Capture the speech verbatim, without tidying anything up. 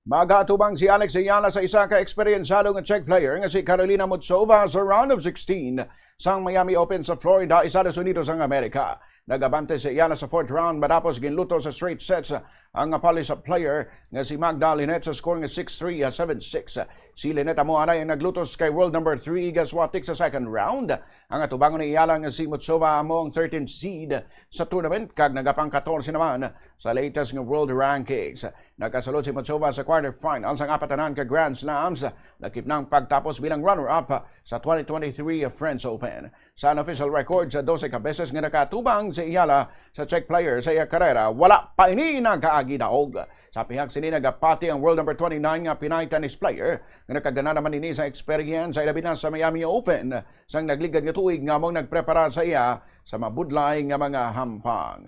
Magatubang si Alex Eala sa isa ka eksperyensado nga Czech player nga si Karolina Muchova sa round of sixteen sang Miami Open sa Florida, Estados Unidos ang Amerika. Nagabante si Eala sa fourth round matapos ginluto sa straight sets ang Polish player nga si Magda Linette sa score nga six three, seven six. Si Linette amo anay ang naglutos kay world number three Iga Swiatek sa second round. Ang atubangon ni Eala nga si Muchova amo ang thirteenth seed sa tournament kag nagapang katorse naman sa latest nga world rankings. Nakasulod si Muchova sa quarterfinals ang apat tanan ka Grand Slams, lakip na ang pagtapos bilang runner-up sa twenty twenty-three French Open. Sa unofficial record, sa dose ka beses nga nakatubang si Eala sa Czech player sa iya karera, wala pa ini nakaagi daog. Sa pihak sini, nagapati ang world number twenty-nine nga Pinay tennis player nga nakagana naman ini sa experience, ilabi na sa Miami Open, sang nagligad nga tuig nga among nagprepara sa iya sa mabudlay nga mga hampang.